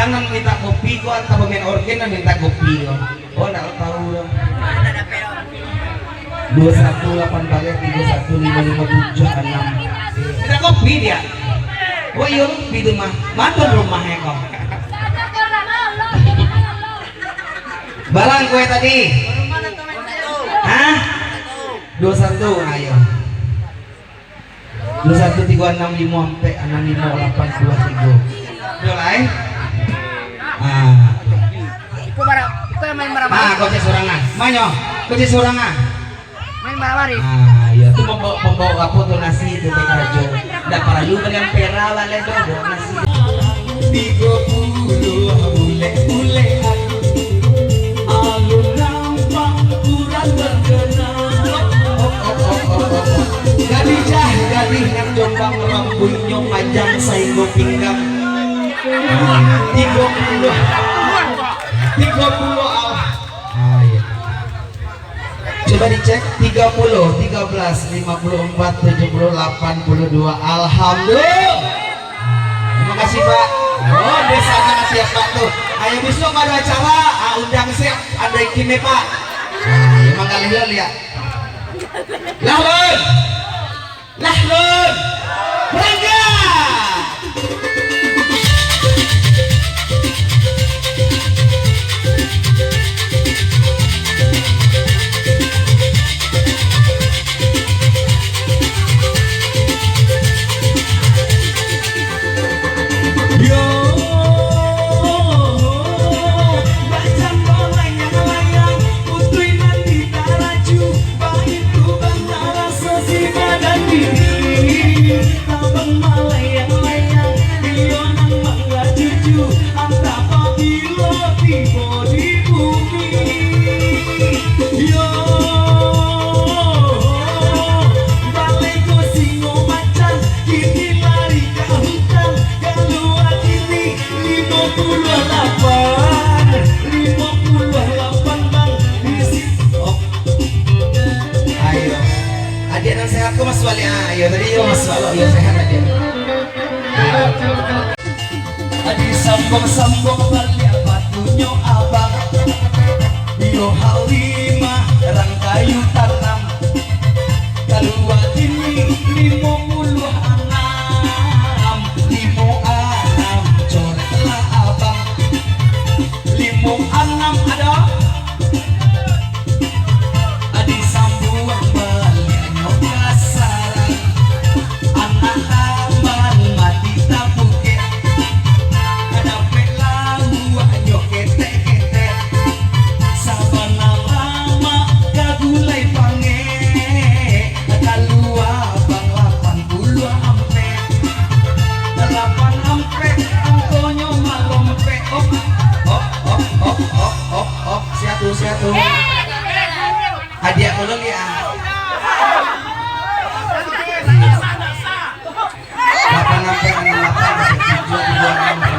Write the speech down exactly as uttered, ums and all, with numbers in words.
Nan minta kopi ko, atau pemain orgen nan minta kopi ko? Oh, ndak tahu doh. Dua satu lapan bareh, tiga satu lima lima tujuh enam. Minta kopi dia. Oh iyo, kopi tu mah. Mantan rumahnya kau. Barang kue tadi. Hah? Dua satu, ayo. Dua satu tiga enam limo ampek, enam limo lapan dua tiga. Yo, lai? Ah. Iko bara-, iko yang main bara-bara. Ah, kocek sorangan. Manyo, kocek sorangan. Main bara-bara. Ah, iya, tu pembawa, pembawa apa tu, nasi tu, kayak rajo. Ndak paralu bali ampera, baleh tu, bawa nasi. Tigo puluah bulek-bulek alun, alun nampak urang bakana. Gadih jah, gadih nan jombang, rambuiknyo panjang sainggo pinggang. Tigo puluah, tigo puluah al-, ah, iya. Coba dicek, tiga puluh, tiga belas, lima puluh empat, tujuh puluh, lapan puluh dua. Alhamdulillah. Terima kasih, Pak. Oh, biasanya masih apa tuh? Ayo, besok ada acara, ah, undang siap, ada ikin nih, Pak. Nah, emang kali lo lihat. Lah, Bun. Lah, Bun. Berangkat. Yo, bacando layang-layang, putuih nan di taraju, baitu bantaraso si badan diri. Tabang malayang-layang, iyo nan mangajuju, antah pabilo tibo di bumi. Yo, balai ko singo macan, kini lari ka hutan, kalua kini limo puluah lapan, limo puluah lapan, Bang, di si-, oh. Ayo. Adiak nan sehat ko masuak baliak, ah. Ayo, tadi iyo masuak, iyo sehat adiak. Disambung-sambung baliak batunyo abang. Iyo Halimah rang kayu tanam. Kalua kini limo puluah anam. Limo anam, coreklah abang. Limo anam ado. Disambuang baliaknyo ka sarang, anak tambang mati tabukek, kadapek lauaknyo ketek-ketek, sabana lamak ka gulai pangek, kalua bang lapan puluah ampek, lapan ampek angkonyo malompek, op, op, op. Siatu, siatu. Adiak ulun ya. Lapan ampek, anam lapan, tujuah, tujuah, anam.